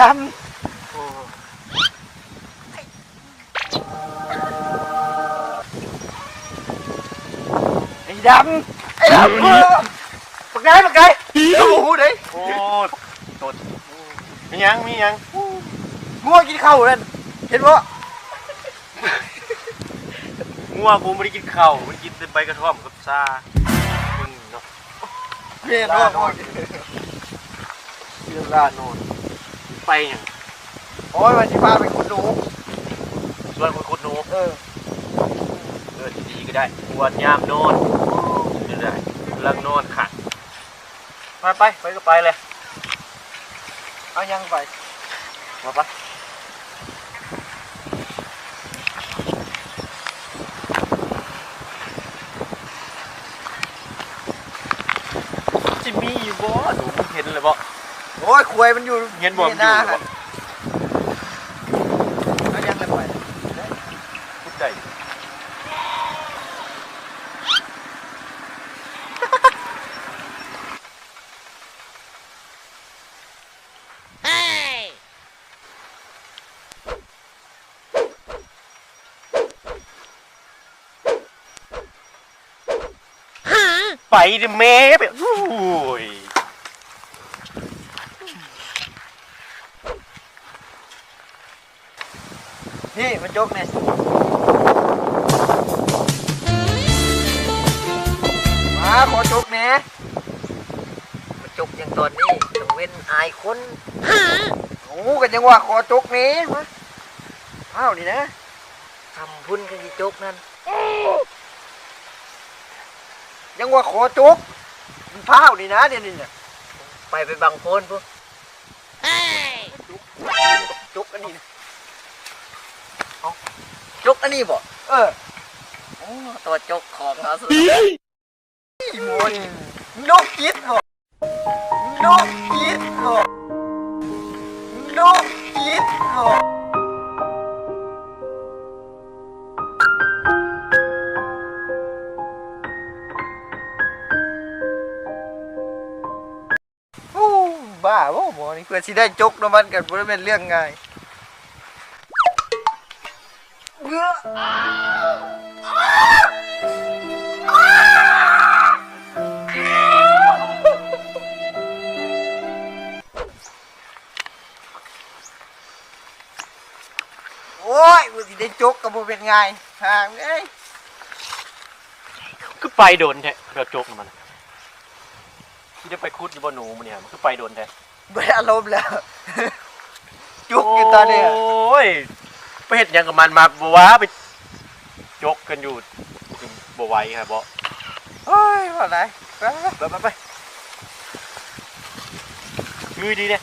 ດຳ ໂອ້ ໄອ້ດຳ ໄອ້ດຳ ບັກນາຍ ບັກນາຍ ເຈົ້າບໍ່ຮູ້ເດ້. ໂອ້ຍ ໂຕດ ມີຫຍັງ ມີຫຍັງ? ງົວກິນເຂົ້ານັ້ນ ເຫັນບໍ່? ງົວກູບໍ່ໄດ້ກິນເຂົ້າ ມັນກິນແຕ່ໃບກະທ້ອມກັບຊາ. ເບິ່ງເນາະ ແມ່ນບໍ່? ເວລານອນ ເວລານອນ ໄປຫຍັງ? ໂອ້ຍ ວ່າຊິພາໄປຂຸດໜູ ຊວນໄປຂຸດໜູ. ເອີ ເອີ ດີໆ ກໍໄດ້ ຄວນຍາມນອນ ນີ້ແຫຼະ ກຳລັງນອນຄັກ. ໄປ ໄປ ໄປກໍໄປແຫຼະ ເອົາຫຍັງໄປ? ມາໄປ ຊິມີຢູ່ບໍ່? ເຫັນແລ້ວບໍ່? ໂອ້ຍ ຄວາຍມັນຢູ່ ເຫັນບໍ່? ມັນຢູ່ຫັ້ນບໍ່? ເອົາຫຍັງໄປ? ພຸດໄດ້. ໄປເດີ້ແມ່ ໄປ ໂອ້ຍ. ນີ້ ມາຈົກແດ່ ມາ ຂໍຈົກແດ່. ມາຈົກຫຍັງຕອນນີ້ ກາງເວັນອາຍຄົນ. ໂອ້ ກໍຍັງວ່າຂໍຈົກແດ່ ມາ ພ້າວນີ້ນະ ຊ່ຳພຸ້ນ ຄັນຊິຈົກນັ້ນ ຍັງວ່າຂໍຈົກ ມັນພ້າວນີ້ນະ ດຽວນີ້ນະ ໄປ ໄປບັງໂພນພຸ້ນ. ຈົກ ຈົກອັນນີ້ນະ ເອົ້າ ຈົກອັນນີ້ບໍ່? ເອີ ໂອ້ ຕົວະຈົກຂອງເຮົາສຸດ. ອີ່ໝໍນີ້ ມຶງໂລກຈິດບໍ? ມຶງໂລກຈິດບໍ? ມຶງໂລກຈິດບໍ? ໂອ້ ບ້າບໍ່ໝໍນີ້ ເພື່ອຊິໄດ້ຈົກນຳມັນກໍບໍ່ໄດ້ແມ່ນເລື່ອງງ່າຍ. ໂອ້ຍ ເພື່ອຊິໄດ້ຈົກກໍບໍ່ແມ່ນງ່າຍ ຫ່າງເອີຍ. ຄືໄປດົນແທ້ ດອກຈົກນຳມັນ ຊິໄດ້ໄປຂຸດຢູ່ບໍ່ໜູມື້ນີ້ ມັນຄືໄປດົນແທ້? ບໍ່ໄດ້ອາລົມແລ້ວ ຈຸກຢູ່ຕອນນີ້. ໂອ້ຍ ໄປເຮັດຫຍັງກັບມັນມາ ບໍ່ວ່າໄປຈົກກັນຢູ່ ບໍ່ໄຫວຫາບໍ່? ໂອ້ຍ ບໍ່ໄດ້ ໄປ ໄປ ໄປ ໄປ ງື້ດີເດ້.